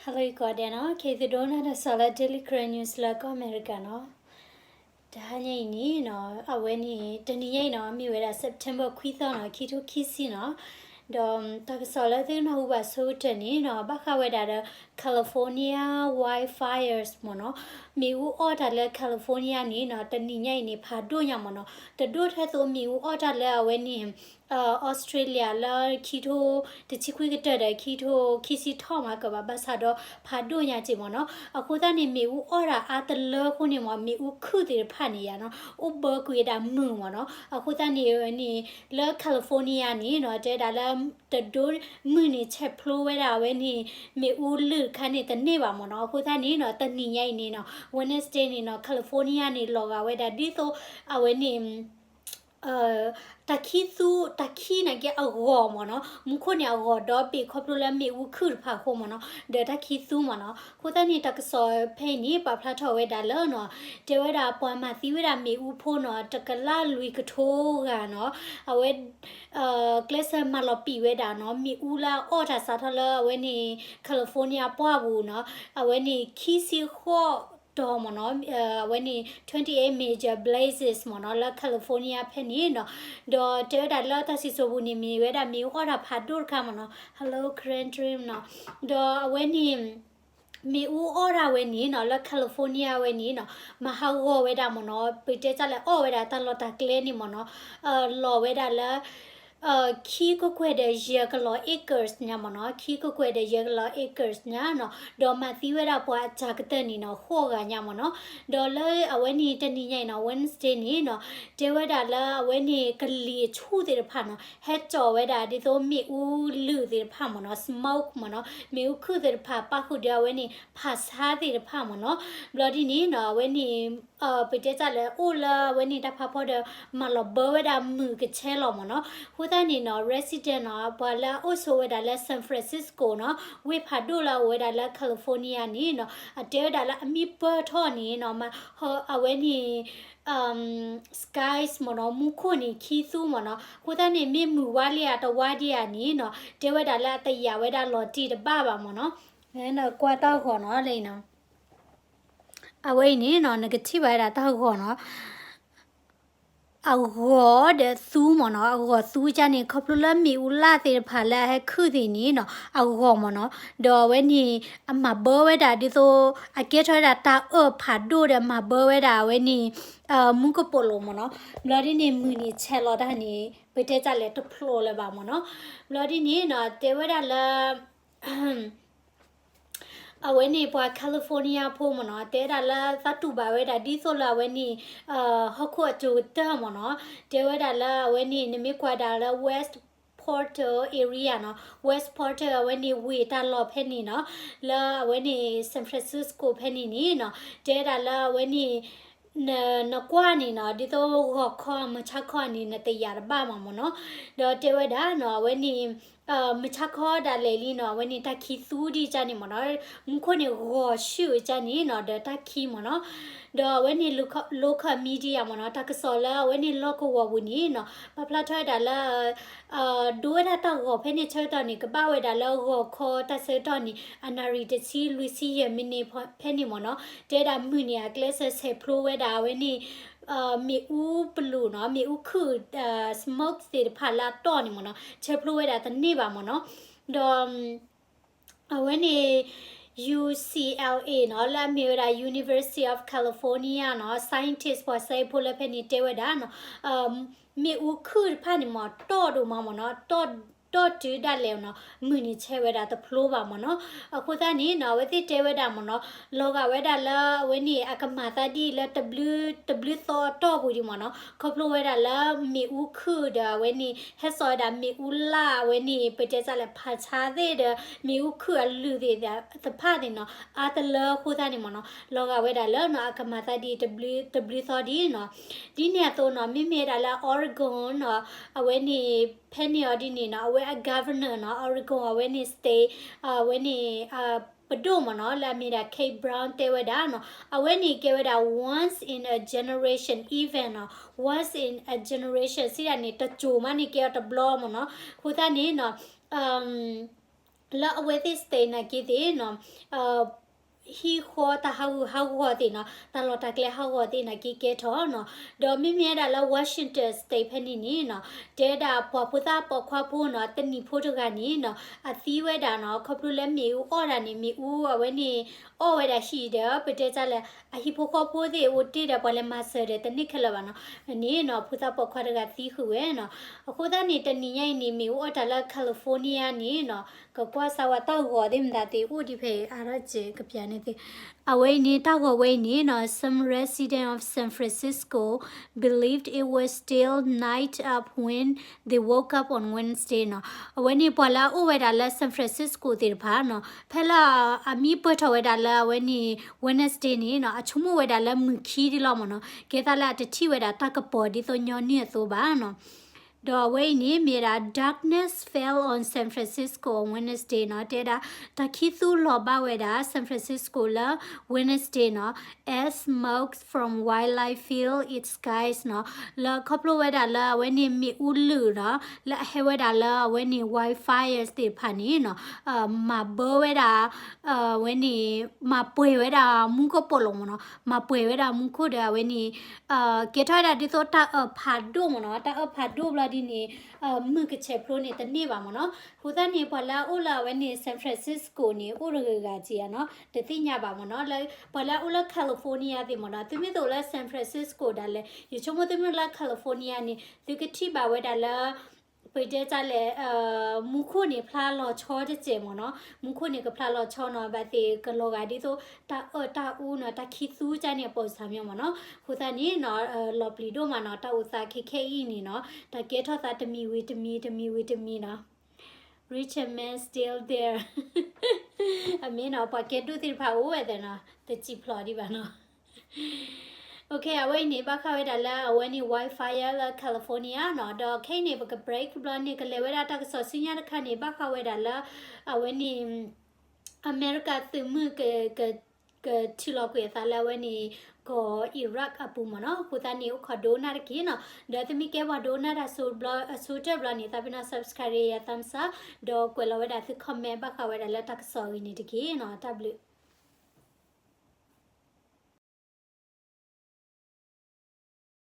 ဟါလၢအဂ့ၤကိးဂၤဒဲးနီၤ, ခဲအံၤသုဒိကနၣ်ဒီးစီၤလၢ Daily Karen News လၢကီၢ်အမဲရကၤနီၤ. တဟါညါအံၤန့ၣ်နီၤ, အဝဲန့ၣ် တနံၤညါအံၤနီၤ မ့ၢ်ဝဲဒၣ် September ခွံသီနီၤ, ခံထိခံဆံနီၤ. ဒီးတၢ်ကစီၣ်လၢသုကနၢ်ဟူဘၣ်ဆိကတၢၢ်န့ၣ်နီၤ, ဘၣ်ဃးဝဲဒၣ်ဒီး California wildfires မ့ၢ်နီၤ, မ့ၣ်အူအီၣ်တၢ်လၢ California န့ၣ်နီၤ, တနံၤညါအံၤန့ၣ် ဖးဒိၣ်ညါမ့ၢ်နီၤ, တဒိၣ်ထဲသိးမ့ၣ်အူအီၣ်တၢ်လၢအဝဲန့ၣ် Australia လၢခံထိတဆံခွံကတၢၢ်ဒီး ခံထိခံဆံထီၣ်မးကဘၣ်, ဘၣ်ဆၣ်ဒီးဖးဒိၣ်ညါက့မ့ၢ်နီၤ. အဃိသတးန့ၣ် မ့ၣ်အူအီၣ်တၢ်အါတလၢအဃိန့ၣ်မ့ၢ် မ့ၣ်အူခုၣ်သ့ၣ်တဖၣ်န့ၣ်ယါနီၤ, အိၣ်ဘၢကွံာ်ဝဲဒၣ်မုၢ်မ့ၢ်နီၤ. အဃိသတးန့ၣ်န့ၣ် လၢ California န့ၣ်နီၤ, တဲဝဲဒၣ်လၢ တဒိ မုၢ်န့ၣ်ဆဲးဖျိဝဲဒၣ်အဝဲန့ၣ် မ့ၣ်အူလုၢ်တခါန့ၣ်တန့ၢ်ဘၣ်မ့ၢ်နီၤ. အဃိသတးန့ၣ်နီၤ, တနံၤညါအံၤန့ၣ်နီၤ, Wednesday န့ၣ်နီၤ, California န့ၣ် လီၤဂာ်ဝဲဒၣ်ဒ်သိး အဝဲန့ၣ် တၢ်ခံသူ တၢ်ခံနာ်က့အဂီၢ်မ့ၢ်နီၤ, မူခိၣ်န့ၣ်အဂီၢ်ဒီဘ့ၣ်ခီဖျိလၢမ့ၣ်အူခုၣ်တဖၣ်အဃိမ့ၢ်နီၤ, ဒီးတၢ်ခံသူမ့ၢ်နီၤ. အဃိသတးန့ၣ် တၢ်ကစီၣ်ဖဲအံၤန့ၣ် ပာ်ဖျါထီၣ်ဝဲဒၣ်လၢနီၤ, တဲဝဲဒၣ်ပှၤမၤသံဝဲဒၣ်မ့ၣ်အူဖိနီၤ, တကလးလွံၢ်ကထိဂၤနီၤ, အဝဲ ကျဲးစၢးမၤလီၤပံာ်ဝဲဒၣ်နီၤ, မ့ၣ်အူလၢအအီၣ်တၢ်စးထီၣ်လၢအဝဲန့ၣ် California ပှၢ်ပူၤနီၤ, အဝဲန့ၣ်ခံဆံဃိးတီၤမ့ၢ်နီၤ, အဝဲန့ၣ် twenty-eight major blazes မ့ၢ်နီၤ, လၢ California ဖဲန့ၣ်နီၤ. ဒီးတဲဝဲဒၣ်လၢတၢ်စံၣ်စိၤပူၤန့ၣ် မ့ၢ်ဝဲဒၣ်မ့ၣ်အူအီၣ်တၢ်ဖးဒိၣ်တခါမ့ၢ်နီၤ, Hello Karen Dream နီၤ. ဒီးအဝဲန့ၣ် မ့ၣ်အူအီၣ်တၢ်ဝဲန့ၣ်နီၤ, လၢ California ဝဲန့ၣ်နီၤ, မၤဟးဂီၤဝဲဒၣ်မ့ၢ်နီၤ, ပတဲတၢ်လဲၣ် အီၣ်ဝဲဒၣ်တၢ်လီၢ်တၢ်ကျဲန့ၣ်မ့ၢ်နီၤ, လီၤဝဲဒၣ်လၢ ခံကကွဲၢ်ဒီးယဲၢ်ကလီၤ acres ညါမ့ၢ်နီၤ, ခံကကွဲၢ်ဒီးယဲၢ်ကလီၤ acres ညါနီၤ, ဒီးမၤသံဝဲဒၣ်ပှၤအစှၤကတၢၢ်န့ၣ်နီၤ ဃိးဂၤညါမ့ၢ်နီၤ. ဒီးလၢအဝဲန့ၣ်တနံၤညါအံၤနီၤ, Wednesday န့ၣ်နီၤ, တဲဝဲဒၣ်လၢအဝဲန့ၣ်ကလံၤအဆူၣ်သ့ၣ်တဖၣ်နီၤ, ဟဲကၠီၣ်ဝဲဒၣ်ဒ်သိးမ့ၣ်အူလုၢ်သ့ၣ်တဖၣ်မ့ၢ်နီၤ, smoke မ့ၢ်နီၤ, မ့ၣ်အူခုၣ်သ့ၣ်တဖၣ် ပၣ်ဃုာ်ဒီးအဝဲန့ၣ် ဖးဆါသ့ၣ်တဖၣ်မ့ၢ်နီၤ. ဘျီဒ်န့ၣ်နီၤ, အဝဲန့ၣ် ပတဲတၢ်လဲၣ် အိၣ်လၢအဝဲန့ၣ်တၢ်ဖးဖီဒီး မၤလီၤဘၢဝဲဒၣ်မုၢ်ကဆဲးလီၤမ့ၢ်နီၤ. အဃိသတးန့ၣ်နီၤ, resident နီၤ, ပှၤလၢအအိၣ်ဆိးဝဲဒၣ်လၢ San Francisco နီၤ, ဝ့ၢ်ဖးဒိၣ်လၢအအိၣ်ဝဲဒၣ်လၢ California န့ၣ်နီၤ, အတဲဝဲဒၣ်လၢအမံပၢၢ်ထီၣ်န့ၣ်နီၤ, အဝဲန့ၣ် skies မ့ၢ်နီၤ, မူခိၣ်န့ၣ်ခံသူမ့ၢ်နီၤ. အဃိသတးန့ၣ် မ့ၢ်မုၢ်ဝါလံဧါတဝါဒံးဧါန့ၣ်နီၤ, တဲဝဲဒၣ်လၢအတယာ်ဝဲဒၣ်လီၤတံၢ်တဘၣ်ဘၣ်မ့ၢ်နီၤ. ကွၢ်တၢ်ဂီၤနီၤလၢအံၤနီၤ. အဝဲအံၤန့ၣ်နီၤ, နကထံၣ်ဘၣ်ဝဲဒၣ်တၢ်ဂီၤနီၤ, အဂီၤဒီးသူမ့ၢ်နီၤ, အဂီၤသူကန့ၣ် ခီဖျိလၢမ့ၣ်အူလၢ်သ့ၣ်တဖၣ်လၢအဟဲခုၣ်သ့ၣ်န့ၣ်နီၤ, အဂီၤမ့ၢ်နီၤ, ဒီးအဝဲန့ၣ် အမၤဘၢဝဲဒၣ်ဒ်သိး အကဲထီၣ်ဝဲဒၣ်တၢ်အၢၣ်ဖးဒိၣ်ဒီးမၤဘၢဝဲဒၣ်အဝဲန့ၣ် မူကပိာ်လိၤမ့ၢ်နီၤ. ဘျီဒ်န့ၣ် မုၢ်န့ၣ်ဆဲးလီၤတၢ်န့ၣ် ပတဲတၢ်လဲၣ်တဖျိးလၢၤဘၣ်မ့ၢ်နီၤ. ဘျီဒ်န့ၣ်နီၤ တဲဝဲဒၣ်လၢ အဝဲန့ၣ်ပှၤ California ဖိမ့ၢ်နီၤ, တဲဝဲဒၣ်လၢသးတူၢ်ဘၣ်ဝဲဒၣ်ဒ်သိးလၢအဝဲန့ၣ် ဟီၣ်ခိၣ်အစိၤကတၢၢ်မ့ၢ်နီၤ, တဲဝဲဒၣ်လၢအဝဲန့ၣ် နမ့ၢ်ကွၢ်ဒၣ်လၢ West Portal area နီၤ, West Portal အဝဲန့ၣ်ဝ့ၢ်တၢ်လီၢ်ဖဲန့ၣ်နီၤ, လၢအဝဲန့ၣ် San Francisco ဖဲန့ၣ်န့ၣ်နီၤ, တဲဝဲဒၣ်လၢအဝဲန့ၣ် နကွၢ်န့ၣ်နီၤ, ဒ်သိးဂီၤခီ မုၢ်ဆါခီန့ၣ် နတယာ်တဘၣ်မးမ့ၢ်နီၤ. ဒီးတဲဝဲဒၣ်နီၤ, အဝဲန့ၣ် မုၢ်ဆါခီဒၣ်လဲာ်လံနီၤ, အဝဲန့ၣ် တၢ်ခံသူဒံးကန့ၣ်မ့ၢ်နီၤ, မူခိၣ်န့ၣ်ဂီၤဆူၣ်ကန့ၣ်နီၤ, ဒီးတၢ်ခံမ့ၢ်နီၤ. ဒီးအဝဲန့ၣ် local media မ့ၢ်နီၤ, တၢ်ကစီၣ်လၢအဝဲန့ၣ်လီၢ်ကဝီၤပူၤန့ၣ်နီၤ, ပာ်ဖျါထီၣ်ဝဲဒၣ်လၢ ဒိဝဲဒၣ်တၢ်ဂီၤဖဲန့ၣ်ဆၢကတီၢ်န့ၣ် ကဘၣ်ဝဲဒၣ်လၢဂီၤခီတၢ်ဆၢကတီၢ်န့ၣ် အနၣ်ရံၣ်တဆံလွံၢ်ဆံယဲၢ်မံးနံးဖဲန့ၣ်မ့ၢ်နီၤ, တဲဒၣ်မုၢ်န့ၣ် အကျဲးစၢးဆဲးဖျိဝဲဒၣ်အဝဲန့ၣ် မ့ၣ်အူပလူၤနီၤ, မ့ၣ်အူခုၣ် smoke သ့ၣ်တဖၣ်လၢအတီၢ်န့ၣ်မ့ၢ်နီၤ, ဆဲးဖျိဝဲဒၣ်တန့ၢ်ဘၣ်မ့ၢ်နီၤ. ဒီး အဝဲန့ၣ် ယူၣ် စီ အလ် အ့ၣ် နီၤ, လၢအမ့ၢ်ဝဲဒၣ် University of California နီၤ, scientist ပှၤစဲဖိလၢဖဲန့ၣ်တဲဝဲဒၣ်နီၤ, မ့ၣ်အူခုၣ်တဖၣ်န့ၣ်မ့ၢ် တီၢ်ဒိၣ်မးမ့ၢ်နီၤ, တီၢ်တုၤဒၣ်လဲာ်နီၤ, မုၢ်န့ၣ်ဆဲးဝဲဒၣ်တဖျိဘၣ်မ့ၢ်နီၤ. အဃိသတးန့ၣ်နီၤ, အဝဲသ့ၣ်တဲဝဲဒၣ်မ့ၢ်နီၤ, လီၤဂာ်ဝဲဒၣ်လၢအဝဲန့ၣ် အကမၤသးဒ်အံၤလၢ တဘျုးသီအတီၢ်ပူၤဒံးမ့ၢ်နီၤ, ခီဖျိဝဲဒၣ်လၢမ့ၣ်အူခုၣ်ဒီးအဝဲန့ၣ် ဟဲစိာ်ဝဲဒၣ်မ့ၣ်အူလၢ်အဝဲန့ၣ် ပတဲစးလဲၣ် ဖးဆါသ့ၣ်ဒီး မ့ၣ်အူခုၣ်အလုၢ်သ့ၣ်တဖၣ်န့ၣ်နီၤ, အါတလၢအဃိသတးန့ၣ်မ့ၢ်နီၤ, လီၤဂာ်ဝဲဒၣ်လၢနီၤ အကမၤသးဒ်အံၤ တဘျုးသီဒ်နီၤ. ဒ်န့ၣ်အသိးနီၤ, မ့မ့ၢ်ဝဲဒၣ်လၢ Oregon နီၤ, အဝဲန့ၣ် ဖဲန့ၣ်အီၤဒ်န့ၣ်နီၤ, အဝဲအ governor နီၤ, Oregon အဝဲန့ၣ် state အဝဲန့ၣ် ပဒိၣ်မ့ၢ်နီၤ, လၢအမ့ၢ်ဒၣ် Kate Brown တဲဝဲဒၣ်နီၤ, အဝဲန့ၣ်ကဲဝဲဒၣ် once in a generation event နီၤ, once in a generation စံးဒၣ်န့ၣ် တစိၤမးန့ၣ်ကဲအီၤတဘျီမ့ၢ်နီၤ. အဃိသတးန့ၣ်နီၤ, လၢအဝဲသ့ၣ် state နာ်က့သ့ၣ်နီၤ ဟံၣ်ဃီတၢ်ဟးဂူာ်ဟးဂီၤသ့ၣ်နီၤ တၢ်လီၢ်တၢ်ကျဲဟးဂီၤသ့ၣ်နာ်က့ကဲထီၣ်နီၤ, ဒီးမ့မ့ၢ်ဝဲဒၣ်လၢ Washington State ဖဲန့ၣ်န့ၣ်နီၤ တဲဒၣ်ပှၤဖိသၣ်ပိာ်ခွါဖိနီၤ တနံၤဖိတဂၤန့ၣ်နီၤ အသံဝဲဒၣ်နီၤ ခီဖျိလၢမ့ၣ်အူအီၣ်ဒၣ်န့ၣ် မ့ၣ်အူအဝဲန့ၣ် အီၣ်ဝဲဒၣ်ဟံၣ်ဒီး ပတဲတၢ်လဲၣ် အဟံၣ်ဖိဃီဖိသ့ၣ်အိၣ်တ့ၢ်ဒီး ပှၤလဲၤမၤစၢၤဒီးတန့ၢ်ခဲလၢာ်ဘၣ်နီၤ, န့ၣ်နီၤ ဖိသၣ်ပိာ်ခွါတဂၤသံဃုာ်ဝဲနီၤ, အဃိသတးန့ၣ် တနံၤညါအံၤန့ၣ် မ့ၣ်အူအီၣ်တၢ်လၢ California န့ၣ်နီၤ ကကွၢ်စၢ်ဝဲတၢ်ဂီၤသ့ၣ်မတၤသ့ၣ်အိၣ်ဒံးဖဲအံၤ အါထီၣ်စဲးကပျးန့ၣ်သ့ၣ်, အဝဲအံၤန့ၣ် တၢ်ဂီၤဝဲအံၤန့ၣ်နီၤ some resident of San Francisco believed it was still night up when they woke up on Wednesday နီၤ, အဝဲန့ၣ်ပှၤလၢအအိၣ်ဝဲဒၣ်လၢ San Francisco သ့ၣ်တဖၣ်နီၤ ဖဲလၢအမံပၢၢ်ထီၣ်ဝဲဒၣ်လၢအဝဲန့ၣ် Wednesday န့ၣ်နီၤ အဆိကမိၣ်ဝဲဒၣ်လၢမုၢ်ခံဒံးလီၤမ့ၢ်နီၤ, ကဲသးလၢအတထံၣ်ဝဲဒၣ်တၢ်ကပီၤဒ်သိးညီနုၢ်အသိးဘၣ်နီၤ. ဒီးအဝဲအံၤန့ၣ် မ့ၢ်ဝဲဒၣ် darkness fell on San Francisco on Wednesday နီၤ, တဲဒၣ် တၢ်ခံသူလီၤဘၣ်ဝဲဒၣ် San Francisco လၢ Wednesday နီၤ as smoke from wildfire filled its skies နီၤ, လၢခီဖျိဝဲဒၣ်လၢအဝဲန့ၣ်မ့ၣ်အူလုာ်နီၤ လၢအဟဲဝဲဒၣ်လၢအဝဲန့ၣ် wildfires သ့ၣ်တဖၣ်န့ၣ်နီၤ မၤဘၢဝဲဒၣ် အဝဲန့ၣ် မၤပှဲၤဝဲဒၣ်မူခိၣ်ပိာ်လိၤမ့ၢ်နီၤ, မၤပှဲၤဝဲဒၣ်မူခိၣ်ဒီးအဝဲန့ၣ် ကဲထီၣ်ဝဲဒၣ်ဒ်သိးတၢ်အၢၣ်ဖးဒိၣ်မ့ၢ်နီၤ, တၢ်အၢၣ်ဖးဒိၣ်ဘျီဒ်န့ၣ် မုၢ်ကဆဲးဖျိန့ၣ်တန့ၢ်ဘၣ်မ့ၢ်နီၤ, အဃိသတးန့ၣ် ပှၤလၢအအိၣ်လၢအဝဲန့ၣ် San Francisco န့ၣ် အိၣ်တဂၤဂၤက့ၤဧါနီၤ တသ့ၣ်ညါဘၣ်မ့ၢ်နီၤ, လၢပှၤလၢအအိၣ်လၢ California သ့ၣ်မ့ၢ်နီၤ, သုမ့ၢ်သိးလၢ San Francisco ဒၣ်လဲာ် ယဆိကမိၣ်သုမ့ၢ်လၢ California န့ၣ် သုကထံၣ်ဘၣ်ဝဲဒၣ်လၢ ပတဲတၢ်လဲၣ် မူခိၣ်န့ၣ်ဖျါလီၤဆီတစဲးမ့ၢ်နီၤ, မူခိၣ်န့ၣ်ကဖျါလီၤဆီနီၤ, ဘၣ်သ့ၣ်ကလီၤဂာ်ဒ်သိး တၢ်အၢၣ်တၢ်အူနီၤ, တၢ်ခံသူကၢ်န့ၣ်အပိာ်စၢ်မ့ၢ်မ့ၢ်နီၤ, အဃိသတးန့ၣ်နီၤ လီၤပျံၤဒိၣ်မးနီၤ, တၢ်အိၣ်သးခဲခဲအံၤန့ၣ်နီၤ, တၢ်ကဲထီၣ်သးတမံၤဝံၤတမံၤ တမံၤဝံၤတမံၤနီၤ, Richard Man still there အမ့ၢ်နီၤ, ပှၤကဲဒိၣ်သ့ၣ်တဖၣ်အိၣ်ဝဲသ့ၣ်နီၤ, တစံးဖျိးဒံးဘၣ်နီၤ. Okay အဝဲအံၤန့ၣ် ဘၣ်ဃးဝဲဒၣ်လၢအဝဲန့ၣ် wildfire လၢ California နီၤ, ဒီးခဲအံၤန့ၣ် ပက break ဘျီန့ၣ် ကလဲၤဝဲဒၣ်တၢ်ကစီၣ်ဆူညါတခါန့ၣ် ဘၣ်ဃးဝဲဒၣ်လၢ အဝဲန့ၣ် အမဲရကၤသုးမုၢ် ကထံၣ်လီၤကွံာ်အသးလၢအဝဲန့ၣ် ကီၢ် Iraq အပူၤမ့ၢ်နီၤ, အဃိသတးန့ၣ် အိၣ်ခိးဒိကနၣ်တက့ၢ်နီၤ, ဒီးသုမ့ၢ်ကဲပှၤဒိကနၣ်တၢ်အဆိကတၢၢ်ဘျီန့ၣ် သးပ့ၤနီၣ် subscribe ယၤ thumbs up ဒီးကွဲးလီၤဝဲဒၣ်သု comment ဘၣ်ဃးဝဲဒၣ်လၢတၢ်ကစီၣ်အဂ့ၢ်န့ၣ်တက့ၢ်နီၤ, တၢ်ဘျုး